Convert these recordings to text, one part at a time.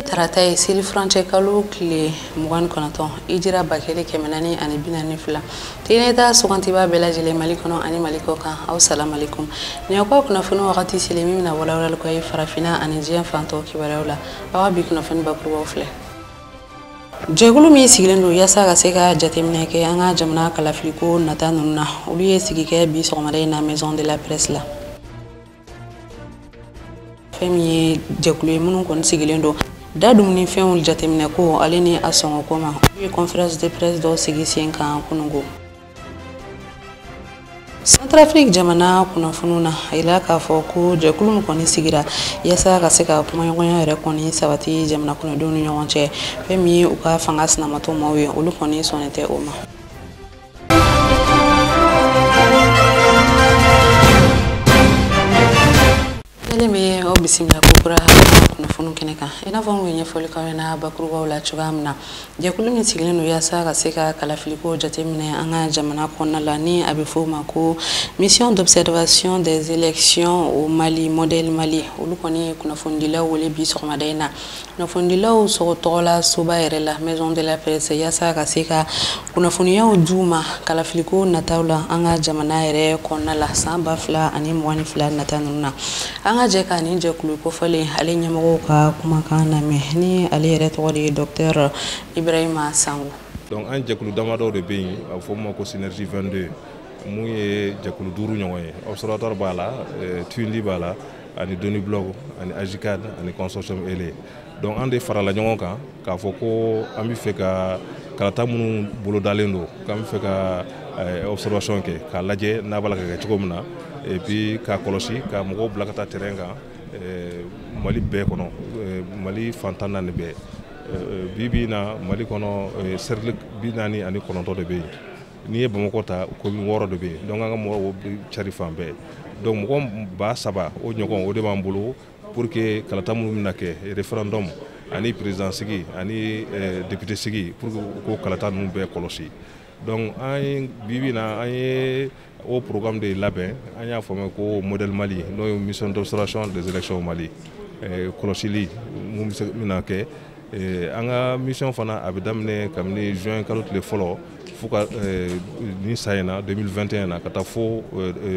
Tarata ye seli furancɛ kalo tile 29 hijira 1442 tineta sugantiba bɛɛ lajɛlen Mali kɔnɔ ani Mali kɔ kan aw salam alaikum. Nin y'aw ka kunnafoni wagati selen min bɛna walawalali kɛ farafinna ani diɲɛ fan tɔw kibaruyaw la. Aw ka bi kunnafoni bakurubaw filɛ. Jɛkulu min sigilen don yaasa ka se ka jateminɛ kɛ an ka jamana kalafiliko nata ninnu na, olu ye sigi kɛ bi sɔgɔmada in na Maison de la Presse la. Fɛn min ye jɛkulu ye minnu kɔni sigilen don da dumunifɛnw jateminɛ ko ale ni a sɔngɔ ko ma, olu ye conférence de presse dɔ sigi sen kan kununko. Centrafrique jamana kunnafoniw na, a yira k'a fɔ ko jɛkulu min kɔni sigira yaasa ka se ka kumaɲɔgɔnya yɛrɛ kɔni sabati jamana kɔnɔdenw ni ɲɔgɔn cɛ, fɛn min ye u ka fanga sinamatɔ maaw ye, olu kɔni sɔnnen tɛ o ma. Kelen bɛ aw bisimila kokura kunnafoni kɛnɛ kan. I n'a fɔ n kun ye ɲɛfɔli k'aw ɲɛna bakurubaw la cogoya min na, jɛkulu min sigilen don yaasa ka se ka kalafiliko jateminɛ an ka jamana kɔnɔna la, ni a bɛ fɔ o ma ko mission d'observation des élections au Mali, modèle Mali, olu kɔni ye kunnafonidilaw wele bi sɔgɔmada in na kunnafonidilaw tɔgɔla soba yɛrɛ la, Maison de la Presse, yaasa ka se ka kunnafoniyaw d'u ma kalafiliko nataw la an ka jamana yɛrɛ kɔnɔna la san 2022 nata ninnu na. An ka jɛ ka nin jɛkulu kofɔlen ale ɲɛmɔgɔw ka kumakan lamɛn, ni ale yɛrɛ tɔgɔ de ye Docteur Ibrahima Sango. Donc an jɛkulu damadɔ de bɛ yen, a bɛ fɔ min ma ko Synergie 22, mun ye jɛkulu 5 ɲɔgɔn ye. Observatoire b'a la, Tundi b'a la, ani Doni Blog, ani AJCAD, ani Consortium Ele. Donc an de farala ɲɔgɔn kan k'a fɔ ko an bɛ fɛ ka kalata minnu bolodalen don, k'an bɛ fɛ ka observation kɛ k'a lajɛ n'a b'a la ka kɛ cogo min na, et puis k'a kɔlɔsi ka mɔgɔw bila ka taa terrain kan Mali bɛɛ kɔnɔ, Mali fan 14 bɛɛ. Bi bi in na Mali kɔnɔ cercle 49 de bɛ yen. N'i ye Bamakɔ ta, commune 6 de bɛ yen. Donc an ka mɔgɔw bɛ cari fan bɛɛ. Donc mɔgɔ 3000 o ɲɔgɔn o de b'an bolo pour que kalata minnu bɛna kɛ, référendum ani président sigi ani député sigi, pour que u k'o kalata ninnu bɛɛ kɔlɔsi. Donc an ye bi bi in na an ye o programme de labɛn, an y'a faamuya ko modèle Mali, n'o ye mission d'observation des élections au Mali, kɔlɔsili mun bɛ se bɛna kɛ. An ka mission fana a bɛ daminɛ kabini juin kalo tile fɔlɔ fo ka nin san in na 2021 na ka taa fo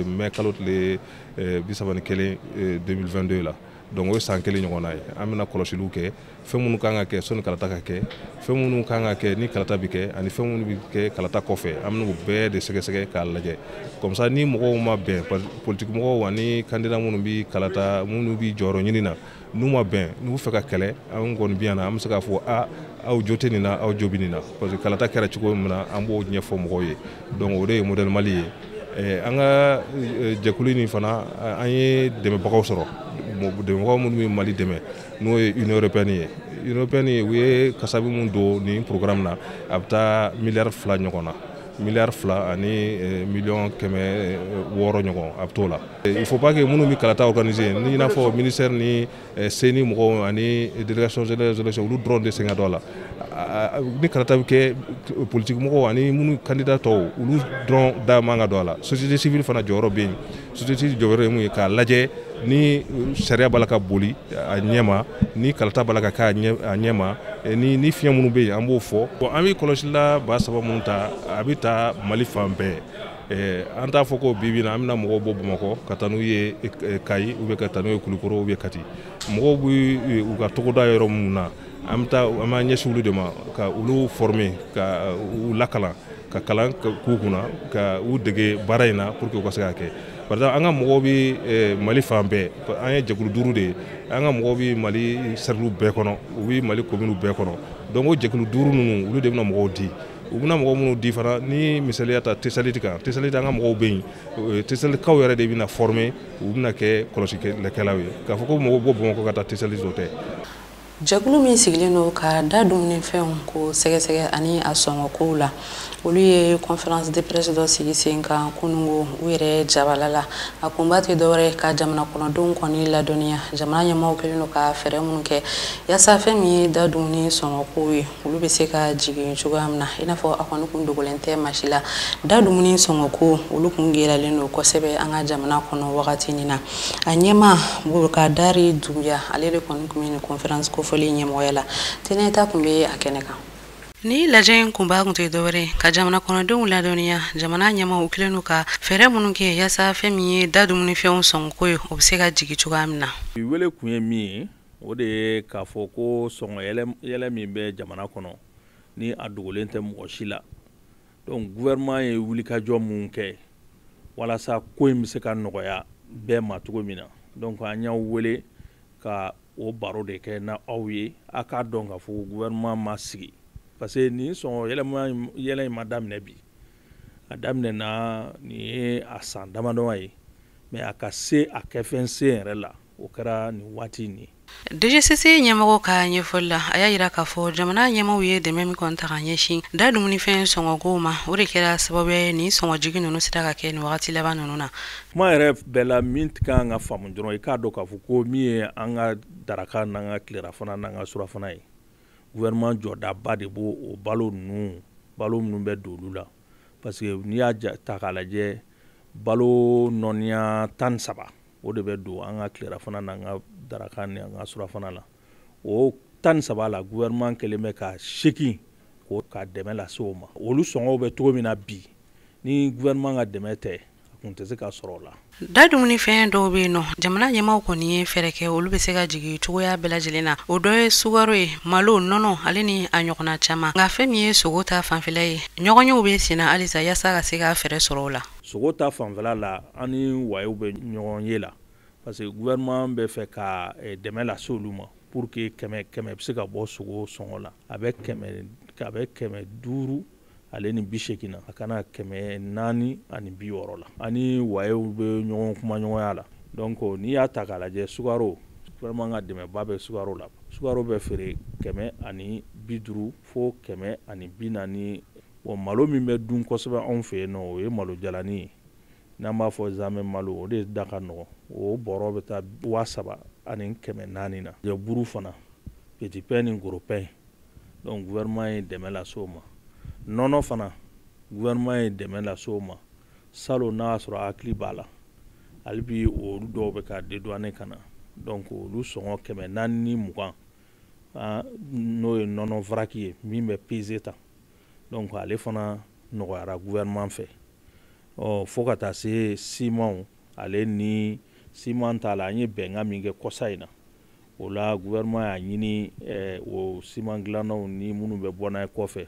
mai kalo tile 31 2022 la. Donc o ye san kelen ɲɔgɔnna ye. An bɛna kɔlɔsiliw kɛ, fɛn minnu kan ka kɛ sɔnni kalata ka kɛ, fɛn minnu kan ka kɛ ni kalata bɛ kɛ, ani fɛn minnu bɛ kɛ kalata kɔfɛ, an bɛn'o bɛɛ de sɛgɛsɛgɛ k'a lajɛ. Comme ça ni mɔgɔw ma bɛn, politique mɔgɔw ani candidat minnu bɛ kalata, minnu bɛ jɔyɔrɔ ɲini na, n'u ma bɛn, n'u bɛ fɛ ka kɛlɛ, an kɔni bɛ yan na, an bɛ se k'a fɔ a aw jo tɛ nin na, aw jo bɛ nin na, parce que kalata kɛra cogo min na, an b'o ɲɛfɔ mɔgɔw ye. Donc o de ye modèle Mali ye. An ka jɛkulu nin fana, an ye dɛmɛbagaw sɔrɔ, dɛmɛbagaw minnu bɛ Mali dɛmɛ, n'o ye Union européenne ye. Union européenne ye, u ye kasabi mun don nin programme na, a bɛ taa miliyari 2 ɲɔgɔn na, miliyari 2 ani miliyɔn 600 ɲɔgɔn, a bɛ t'o la. Il faut pas que minnu bɛ kalata organiser, ni i n'a fɔ ministère ni CENI mɔgɔw ani délégation générale des élections, olu dɔrɔn de sen ka don a la. Ni kalata bɛ kɛ, politique mɔgɔw ani minnu candidat tɔw, olu dɔrɔn da man ka don a la. Société civile fana jɔyɔrɔ bɛ yen. Société civile jɔyɔrɔ ye mun ye? K'a lajɛ ni sariya b'a la ka boli a ɲɛ ma, ni kalata b'a la ka kɛ a ɲɛ ma, ni fiɲɛ minnu bɛ yen, an b'o fɔ. Bon, an bɛ kɔlɔsila 3000 minnu ta, a bɛ taa Mali fan bɛɛ. An t'a fɔ ko bi bi in na an bɛna mɔgɔw bɔ Bamakɔ ka taa n'u ye Kayi, ou bien ka taa n'u ye Kulukoro, ou bien Kati. Mɔgɔw bɛ u ka togoda yɔrɔ minnu na, an bɛ taa, an b'an ɲɛsin olu de ma ka olu former, ka u lakalan, ka kalan k'u kunna, ka u dege baara in na pour que u ka se k'a kɛ. Par exemple, an ka mɔgɔw bɛ Mali fan bɛɛ, an ye jɛkulu 5 de ye, an ka mɔgɔw bɛ Mali cercle bɛɛ kɔnɔ, u bɛ Mali commune bɛɛ kɔnɔ. Donc o jɛkulu 5 ninnu, olu de bɛna mɔgɔw di. U bɛna mɔgɔ minnu di fana, ni misaliya ta Tesaliti kan, Tesaliti an ka mɔgɔw bɛ yen, Tesalikaw yɛrɛ de bɛna former, u bɛna kɛ kɔlɔsilikɛlaw ye. K'a fɔ ko mɔgɔw bɔ Bamakɔ ka taa Tesaliti, o tɛ. Jɛkulu min sigilen don ka da dumunifɛnw ko sɛgɛsɛgɛ ani a sɔngɔkow la, olu ye conférence de presse dɔ sigi sen kan kunungo u yɛrɛ jabala la. A kunba tɛ dɔwɛrɛ ka jamana kɔnɔdenw kɔni ladɔnniya jamana ɲɛmaaw kɛlen don ka fɛɛrɛ minnu kɛ yaasa fɛn min ye da dumuni sɔngɔkow ye, olu bɛ se ka jigin cogoya min na. I n'a fɔ a kɔni kun dogolen tɛ maa si la, da dumuni sɔngɔko olu kun gɛlɛyalen don kosɛbɛ an ka jamana kɔnɔ wagati nin na. A ɲɛmaa Bukadari Dunbiya, ale de kɔni tun bɛ nin conférence kofɔli ɲɛmɔgɔya la. Tɛnɛta tun bɛ a kɛnɛ kan. Ni lajɛ in kunba tun tɛ dɔwɛrɛ ka jamana kɔnɔdenw ladɔnniya jamana ɲɛmaaw kɛlen don ka fɛɛrɛ minnu kɛ yaasa fɛn min ye da dumunifɛnw sɔngɔko ye, o bɛ se ka jigin cogoya min na. Bi wele kun ye min ye, o de ye k'a fɔ ko sɔngɔ yɛlɛ min bɛ jamana kɔnɔ, ni a dogolen tɛ mɔgɔ si la. Donc gouvernement ye wulikajɔ mun kɛ walasa ko in bɛ se ka nɔgɔya bɛɛ ma cogo min na, donc an y'aw wele ka o baro de kɛ na aw ye, a k'a dɔn k'a fɔ gouvernement ma sigi, parce que nin sɔngɔ yɛlɛ in ma daminɛ bi, a daminɛna nin ye a san damadɔ ye, mais a ka se a kɛfɛn sen yɛrɛ la, o kɛra nin waati in ye. DGCC ɲɛmɔgɔ ka ɲɛfɔli la, a y'a jira k'a fɔ jamana ɲɛmaaw ye dɛmɛ min kɔni ta ka ɲɛsin da dumunifɛn sɔngɔkow ma, o de kɛra sababu ye nin sɔngɔjigin ninnu sera ka kɛ nin wagati laban ninnu na. Kuma yɛrɛ bɛɛ la, min kan ka faamu dɔrɔn, i k'a dɔn k'a fɔ ko min ye an ka daraka n'an ka tilerafana n'an ka surafana ye, gouvernement jɔdaba de b'o o balo ninnu, balo minnu bɛ don olu la, parce que n'i y'a ta k'a lajɛ, balo nɔniya 13 o de bɛ don an ka tilerafana n'an ka daraka ni an ka surafana la. O 13 la, gouvernement kɛlen bɛ ka 8 k'o ka dɛmɛ lase o ma. Olu sɔngɔw bɛ cogo min na bi, ni gouvernement ka dɛmɛ tɛ, a kun tɛ se ka sɔrɔ o la. Da dumunifɛn dɔw bɛ yen nɔ, jamana ɲɛmaaw kɔni ye fɛɛrɛ kɛ olu bɛ se ka jigin cogoya bɛɛ lajɛlen na. O dɔ ye sukaro ye, malo, nɔnɔ, ale ni a ɲɔgɔnna caman. Nka fɛn min ye sogo ta fanfɛla ye, ɲɔgɔnyew bɛ sen na halisa yaasa ka se ka fɛɛrɛ sɔrɔ o la. Sogo ta fanfɛla la, an ni wayew bɛ ɲɔgɔn ye la, parce que gouvernement bɛ fɛ ka dɛmɛ lase olu ma pour que 100 100 bɛ se ka bɔ sogo sɔngɔ la. A bɛ 580 na, a kana 460 la. Ani wayew bɛ ɲɔgɔn kumaɲɔgɔnya la. Donc n'i y'a ta k'a lajɛ, sukaro, gouvernement ka dɛmɛba bɛ sukaro la. Sukaro bɛ feere 150 fo 140. Bon, malo min bɛ dun kosɛbɛ anw fɛ yen nɔ, o ye malo jalanin ye, n'an b'a fɔ zamɛ malo, o de da ka nɔgɔn. O bɔrɔ bɛ taa 3400 na. Buru fana, petit pain ni gros pain, donc gouvernement ye dɛmɛ lase o ma. Nɔnɔ fana, gouvernement ye dɛmɛ lase o ma. Salon n'a y'a sɔrɔ hakili b'a la, hali bi olu dɔw bɛ ka dédouaner ka na, donc olu sɔngɔ 420, n'o ye nɔnɔ varaki ye min bɛ peser tan, donc ale fana nɔgɔyara gouvernement fɛ. Ɔ fo ka taa se simanw, ale ni siman t'a la, an ye bɛnkan min kɛ kɔsa in na, o la gouvernement y'a ɲini o siman dilannaw ni minnu bɛ bɔ n'a ye kɔfɛ,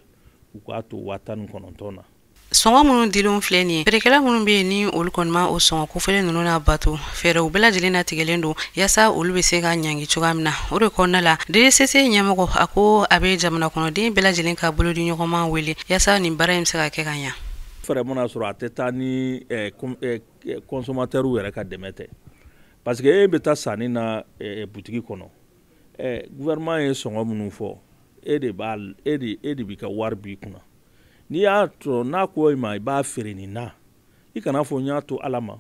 u k'a to 19,000 na. Sɔngɔ minnu dilenw filɛ nin ye, feerekɛla minnu bɛ yen ni olu kɔni ma o sɔngɔ kofɔlen ninnu na bato, fɛɛrɛw bɛɛ lajɛlen natigɛlen don yaasa olu bɛ se ka ɲangi cogoya min na. O de kɔnɔna la, DGCC ɲɛmɔgɔ a ko a bɛ jamana kɔnɔden bɛɛ lajɛlen ka bolodi ɲɔgɔnma wele yaasa nin baara in bɛ se ka kɛ ka ɲa. Fɛɛrɛ mana sɔrɔ, a tɛ taa ni consommateur yɛrɛ ka dɛmɛ tɛ, parce que e bɛ taa sanni na butigi kɔnɔ, gouvernement ye sɔngɔ minnu fɔ, e de b'a e de e de b'i ka wari b'i kunna. N'i y'a sɔrɔ n'a ko i ma i b'a feere nin na, i kana fɔ n y'a to Ala ma.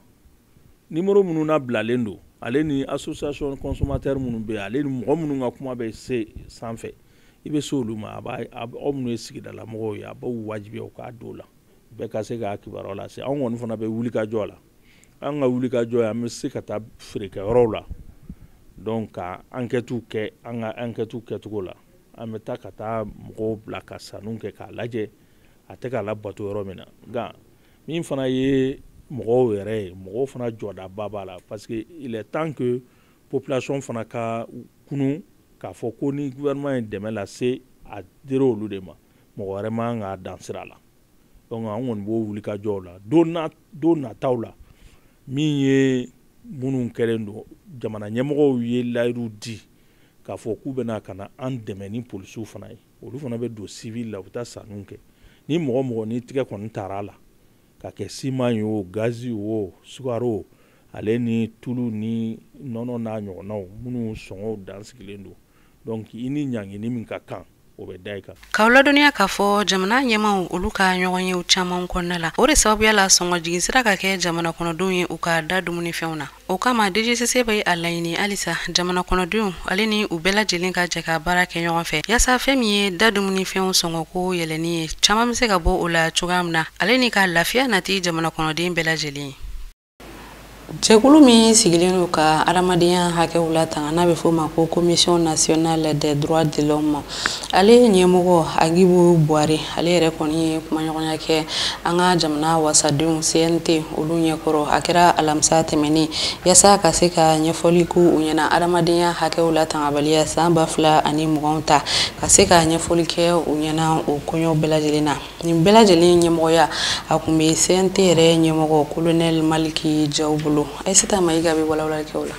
Numéro minnu nabilalen don, ale ni association consommateur minnu bɛ yen, ale ni mɔgɔ minnu ka kuma bɛ se sanfɛ, i bɛ se olu ma. A b'a aw minnu ye sigidalamɔgɔw ye, a b'aw wajibiya u k'a don o la, bɛɛ ka se k'a kibaruya lase. Anw kɔni fana bɛ wulikajɔ la, an ka wulikajɔ ye an bɛ se ka taa feerekɛyɔrɔw la, donc ka enquête kɛ an ka enquête kɛcogo la. An bɛ taa ka taa mɔgɔw bila ka sanniw kɛ k'a lajɛ a tɛ k'a labato yɔrɔ min na. Nka min fana ye mɔgɔw yɛrɛ ye, mɔgɔw fana jɔdaba b'a la, parce que il est temps que population fana ka kunun k'a fɔ ko ni gouvernement ye dɛmɛ lase, a dira olu de ma, mɔgɔ wɛrɛ man k'a dan sira la. Donc an kɔni b'o wulikajɔw la don nataw la. Min ye minnu kɛlen don, jamana ɲɛmɔgɔw ye layidu di k'a fɔ k'u bɛna ka na an dɛmɛ ni polisiw fana ye, olu fana bɛ don civil la, u bɛ taa sanniw kɛ. Ni mɔgɔ mɔgɔ ni tigɛ kɔni taara a la, ka kɛ siman ye o, gazi o, sukaro, ale ni tulu ni nɔnɔ n'a ɲɔgɔnnaw minnu sɔngɔw dan sigilen don, Donc i ni ɲangini min ka kan, o bɛ da i kan. K'aw ladɔnniya k'a fɔ jamana ɲɛmaw olu ka ɲɔgɔnyew caman kɔnɔna la, o de sababuya la sɔngɔ jigin sera ka kɛ jamana kɔnɔdenw ye u ka da dumunifɛnw na. O kama, DGCC bɛ a laɲini halisa jamana kɔnɔdenw ale ni u bɛɛ lajɛlen ka jɛ ka baara kɛ ɲɔgɔn fɛ, yaasa fɛn min ye da dumunifɛnw sɔngɔko yɛlɛnni ye, caman bɛ se ka bɔ o la cogoya min na, ale ni ka lafiya nati jamana kɔnɔden bɛɛ lajɛlen ye. Jɛkulu min sigilen don ka adamadenya hakɛw latanga, n'a bɛ f'o ma ko Commission nationale des droits de l'homme, ale ɲɛmɔgɔ Agibu Buwari, ale yɛrɛ kɔni ye kumaɲɔgɔnya kɛ an ka jamana wasadenw CNT olu ɲɛkɔrɔ. A kɛra alamisa tɛmɛnen, yaasa ka se ka ɲɛfɔli k'u ɲɛna adamadenya hakɛw latangabaliya san 2020 ta, ka se ka ɲɛfɔli kɛ u ɲɛna o koɲɛw bɛɛ lajɛlen na. Nin bɛɛ lajɛlen ɲɛmɔgɔya a tun bɛ CNT yɛrɛ ɲɛmɔgɔ Colonel Maliki Jaw bolo. Aïssata Maïga bɛ walawalali kɛ o la.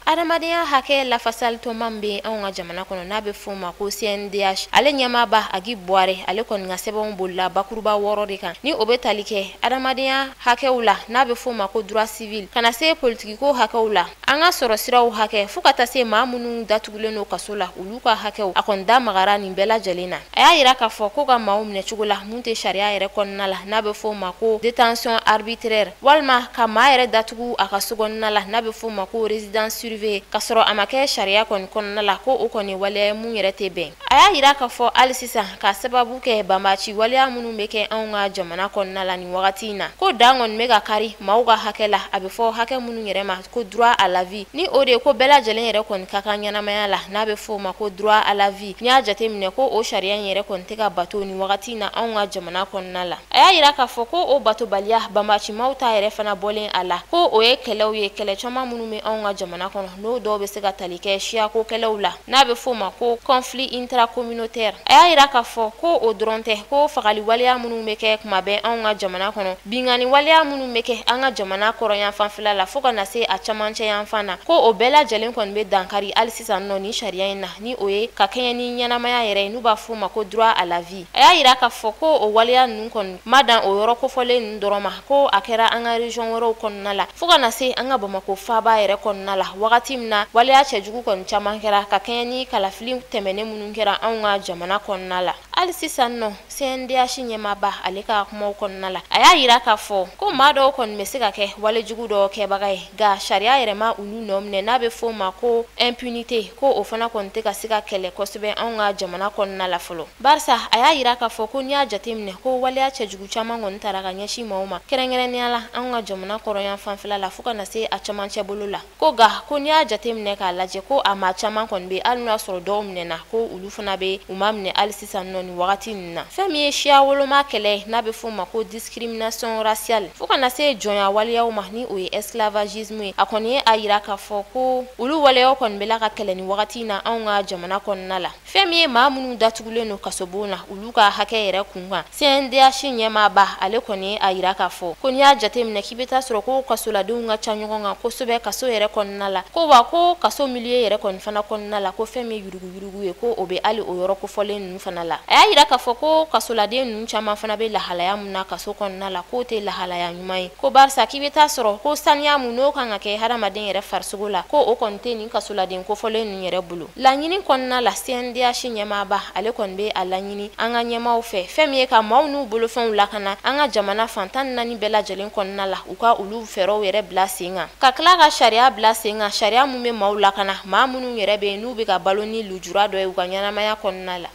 Adamadenya hakɛ lafasalitɔnba min bɛ anw ka jamana kɔnɔ, n'a bɛ f'o ma ko CNDH, ale ɲɛmaaba Agi Buware, ale kɔni ka sɛbɛnw bolila bakuruba 6 de kan, ni o bɛ tali kɛ adamadenya hakɛw la, n'a bɛ f'o ma ko droit civil, ka na se politikiko hakɛw la, an ka sɔrɔ siraw hakɛ, fo ka taa se maa minnu datugulen don kaso la, olu ka hakɛw. A kɔni da magara nin bɛɛ lajɛlen na. A y'a yira k'a fɔ ko ka maaw minɛ cogo la mun tɛ sariya yɛrɛ kɔnɔna la, n'a bɛ f'o ma ko détention arbitraire, walima ka maa yɛrɛ datugu a ka so kɔnɔna la, n'a bɛ f'o ma ko résidence surveillée, ka sɔrɔ a ma kɛ sariya kɔni kɔnɔna la, ko o kɔni waleya mun yɛrɛ tɛ bɛn. A y'a yira k'a fɔ hali sisan, ka sababu kɛ banbaci waleya minnu bɛ kɛ anw ka jamana kɔnɔna la nin wagati in na, ko dan kɔni bɛ ka kari maaw ka hakɛ la, a bɛ fɔ hakɛ minnu yɛrɛ ma ko droit à la vie, ni o de ye ko bɛɛ lajɛlen yɛrɛ kɔni ka kan ɲɛnamaya la, n'a bɛ fɔ o ma ko droit à la vie. N'i y'a jateminɛ ko o sariya in yɛrɛ kɔni tɛ ka bato nin wagati in na anw ka jamana kɔnɔna la. A y'a yira k'a fɔ ko o batobaliya, banbacimaw ta yɛrɛ fana bɔlen a la, ko o ye kɛlɛw ye, kɛlɛ caman minnu bɛ anw ka jamana kɔnɔ, n'o dɔw bɛ se ka tali kɛ siyako kɛlɛw la, n'a bɛ f'o ma ko conflit intracommunautaire. A y'a yira k'a fɔ ko o dɔrɔn tɛ, ko fagali waleya minnu bɛ kɛ kuma bɛɛ anw ka jamana kɔnɔ, binkanni waleya minnu bɛ kɛ an ka jamana kɔrɔyan fanfɛla la fo ka na se a camancɛ yanfan na, ko o bɛɛ lajɛlen kɔni bɛ dankari hali sisan nɔ ni sariya in na, ni o ye ka kɛɲɛ ni ɲɛnamaya yɛrɛ ye, n'u b'a f'o ma ko droit à la vie. A y'a yira k'a fɔ ko o waleya ninnu kɔni ma dan o yɔrɔ kofɔlen ninnu dɔrɔn ma, ko a kɛra an ka région wɛrɛw kɔnɔna la fo ka na se an ka Bamakɔ faaba yɛrɛ kɔnɔna la, wagati min na waleya cɛjugu kɔni caman kɛra ka kɛɲɛ ni kalafili tɛmɛnen minnu kɛra anw ka jamana kɔnɔna la. Hali sisan nɔ, CNDH ɲɛmaaba ale ka kumaw kɔnɔna la, a y'a yira k'a fɔ ko maa dɔw kɔni bɛ se ka kɛ walejugu dɔw kɛbaga ye, nka sariya yɛrɛ ma olu nɔ minɛ, n'a bɛ f'o ma ko impunité, ko o fana kɔni tɛ ka se ka kɛlɛ kosɛbɛ anw ka jamana kɔnɔna la fɔlɔ, barisa a y'a yira k'a fɔ ko n'i y'a jateminɛ ko waleya cɛjugu caman kɔni taara ka ɲɛsin maaw ma, kɛrɛnkɛrɛnnenya la anw ka jamana kɔrɔyan fanfɛla la fo ka na se a camancɛ bolo la, ko nka ko n'i y'a jateminɛ k'a lajɛ ko a maa caman kɔni bɛ, hali n'o y'a sɔrɔ dɔw minɛna, ko olu fana bɛ u ma minɛ hali sisan nɔ nin wagati ninnu na. Fɛn min ye siya woloma kɛlɛ, n'a bɛ f'o ma ko discrimination raciale, fo ka na se jɔnya waleyaw ma, ni o ye esclavagisme ye, a kɔni ye a yira k'a fɔ ko olu waleyaw kɔni bɛ la ka kɛlɛ nin wagati in na anw ka jamana kɔnɔna la. Fɛn min ye maa minnu datugulen don kasobon na, olu ka hakɛ yɛrɛ kun kan, CNDH ɲɛmaaba ale kɔni ye a yira k'a fɔ ko n'i y'a jateminɛ k'i bɛ taa sɔrɔ ko kasoladenw ka ca ɲɔgɔn kan kosɛbɛ kaso yɛrɛ kɔnɔna la, ko wa ko kaso milieu yɛrɛ kɔni fana kɔnɔna la, ko fɛn min yuruguyurugu ye, ko o bɛ hali o yɔrɔ kofɔlen ninnu fana la. A y'a yira k'a fɔ ko kasoladen ninnu caman fana bɛ lahalaya mun na kaso kɔnɔna la, k'o tɛ lahalaya ɲuman ye, ko barisa k'i bɛ taa sɔrɔ ko saniya mun n'o kan ka kɛ hadamaden yɛrɛ farisogo la, ko o kɔni tɛ nin kasoladen kofɔlen ninnu yɛrɛ bolo. Laɲini kɔnɔna la, CNDH ɲɛmaaba ale kɔni bɛ a laɲini an ka ɲɛmaaw fɛ, fɛn min ye ka maaw n'u bolofɛnw lakana an ka jamana fan 14 bɛɛ lajɛlen kɔnɔna la, u ka olu fɛɛrɛw yɛrɛ bila sen kan, ka tila ka sariya bila sen kan, sariya mun bɛ maaw lakana, maa minnu yɛrɛ bɛ yen n'u bɛ ka balo ni lujura dɔ ye u ka ɲɛnamaya kɔnɔna la.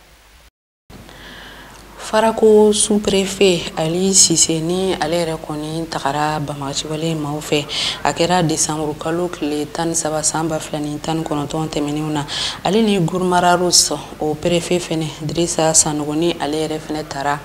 Farako sous-préfet Ali Cissé ni ale yɛrɛ kɔni tagara banbagaciwale maaw fɛ, a kɛra décembre kalo tile 13 san 2019 tɛmɛnenw na. Ale ni Gourma-Rharous o préfet fɛnɛ Drissa Sanogo ni ale yɛrɛ fɛnɛ taara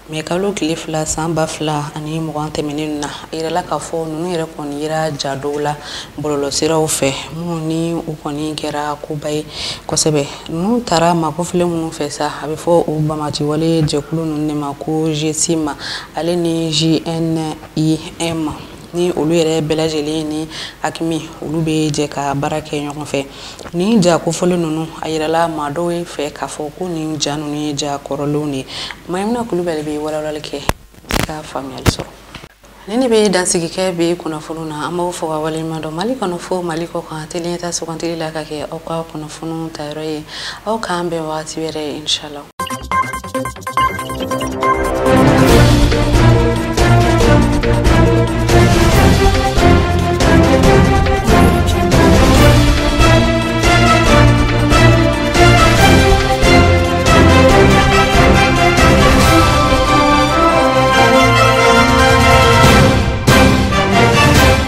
mɛ kalo tile 2 san 2020 tɛmɛnen na. A yirala k'a fɔ ninnu yɛrɛ kɔni yera ja dɔw la bɔlɔlɔsiraw fɛ, minnu ni u kɔni kɛra koba ye kosɛbɛ. Ninnu taara makɔfilen minnu fɛ sa, a bɛ fɔ o banbagaciwale jɛkulu ninnu de ma ko GSIM ale ni JNIM, ni olu yɛrɛ bɛɛ lajɛlen ni AQMI olu bɛ jɛ ka baara kɛ ɲɔgɔn fɛ. Nin ja kofɔlen ninnu, a yirala maa dɔw fɛ k'a fɔ ko nin ja ninnu ye ja kɔrɔlenw de ye. Mayimuna Kulubali bɛ walawalali kɛ ka faamuyali sɔrɔ. Ni ne bɛ dansigi kɛ bi kunnafoniw na. An b'aw fo ka waleɲuman dɔn. Mali kɔnɔ fo Mali kɔ kan, teliya sugantili la ka kɛ aw ka kunnafoniw tayɔrɔ ye. Aw k'an bɛn wagati wɛrɛ, inshallah.